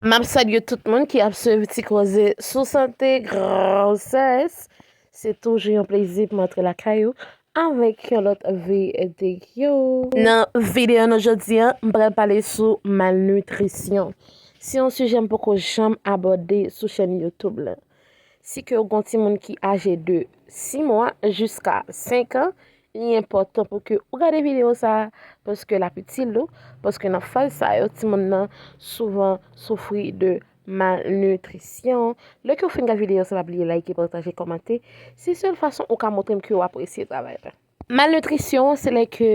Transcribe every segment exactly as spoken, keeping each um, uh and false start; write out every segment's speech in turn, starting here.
M ap salye tout moun ki ap swiv Ti Koze sou Sante Gwosès. Se toujou yon plezi pou m antre lakay ou avèk yon lòt videyo. Nan videyo nou jodi a, m pral pale sou malnitrisyon. Se yon sijè m poko janm abòde sou chèn YouTube la. Si ke w gon timoun ki aje de sis mwa jiska senk an, li enpòtan pou ke ou gade videyo sa a, paske l ap itil ou, paske nan faz sa yo, timoun nan souvan soufri de malnitrisyon. Lè ke w fin gade videyo sa, pa bliye like, pataje, kòmante. Se sèl fason ou ka montre m ke w apresye travay la. Malnitrisyon, se lè ke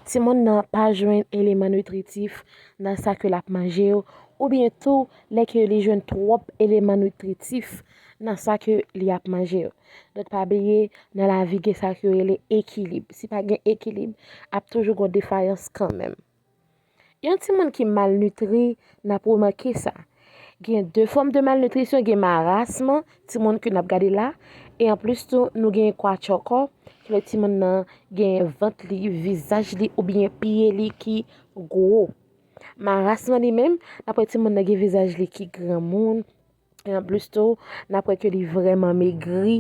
timoun nan pa jwenn eleman nitritif nan sa ke l ap manje yo, oubyen tou lè ke li jwenn twòp eleman nitritif nan sa ke li ap manje yo. Donk, pa bliye, nan lavi gen sa ke yo rele ekilib. Si pa gen ekilib, ap toujou gon defayans kanmenm. Yon timoun ki malnitri, n ap remake sa. Gen de fòm de malnitrisyon, gen marasman, timoun ke n ap gade la, e anplis tou, nou gen kwatchòkò, ki lè timoun nan gen vant li, vizaj li, oubyen pye li ki gwo. Marasman li menm, n ap wè timoun nan gen vizaj li ki granmoun, e anplis tou, n ap wè ke li vrèman megri.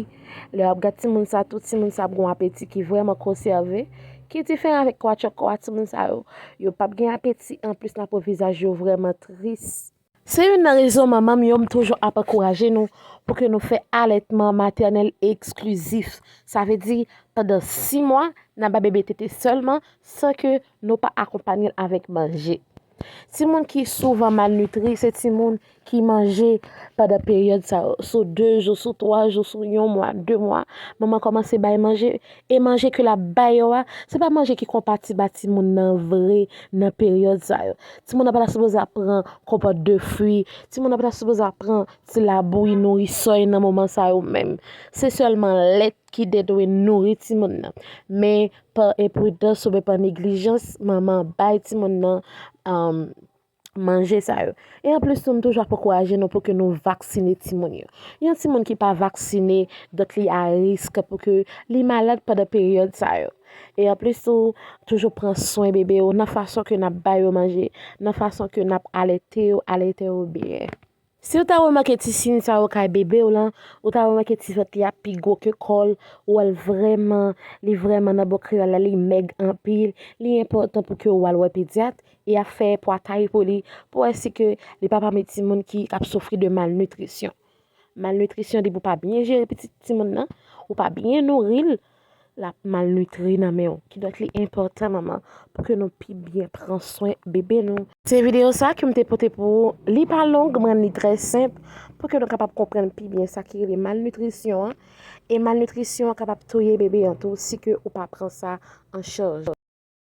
Lè w ap gad timoun sa, tout timoun sa ap gen yon apeti ki vrèman konsève, ki diferan avèk kwatchòkò a. Timoun sa yo, yo p ap gen apeti, anplis n ap wè vizaj yo vrèman tris. Se youn nan rezon manman m yo, m toujou ap ankouraje nou pou ke nou fè alètman matènèl eksklizif. Sa vle di, pandan sis mwa, n ap bay bebe tete sèlman, san ke nou pa akonpanye l avèk manje. Timoun ki souvan malnitri, se timoun ki manje pandan peryòd sa yo, sou de jou, sou twa jou, sou yon mwa, de mwa, manman kòmanse bay manje, e manje ke l ap bay yo a, se pa manje ki konpatib a timoun nan vre nan peryòd sa yo. Timoun nan pa ta sipoze ap pran konpòt de fwi, timoun nan pa ta sipoze ap pran ti labouyi nourisòy nan moman sa yo menm. Se sèlman lèt ki te dwe nouri timoun nan. Men, pa enpridans oubyen pa neglijans, manman bay timoun nan, um, manje sa yo. E anplis tou, m toujou ap ankouraje nou pou ke nou vaksine timoun yo. Yon timoun ki pa vaksine, donk li a risk pou ke li malad pandan peryòd sa yo. E anplis tou, toujou pran swen bebe yo nan fason ke n ap ba yo manje, nan fason ke n ap alète yo, alète yo byen. Si w ta remake ti siy sa yo kay bebe w lan, ou ta remake ti vant li ap pi gwo ke kò l, ou wè l vrèman, li vrèman nan bon kreyòl la, li mèg anpil, li enpòtan pou ke w al wè pedyat, e ap fè pwa tay pou li, pou wè si ke li pa pami timoun ki ap soufri de malnitrisyon. Malnitrisyon, depi w pa byen jere pitit timoun nan, ou pa byen nouri l, l ap malnitri nan men w. Kidonk, li enpòtan, manman, pou ke nou pi byen pran swen bebe nou. Se videyo sa ke m te pote pou ou. Li pa long, m rann li trè senp, pou ke nou kapab konprann pi byen sa ki rele malnitrisyon an. E malnitrisyon an kapab touye bebe an tou, si ke ou pa pran sa an chaj.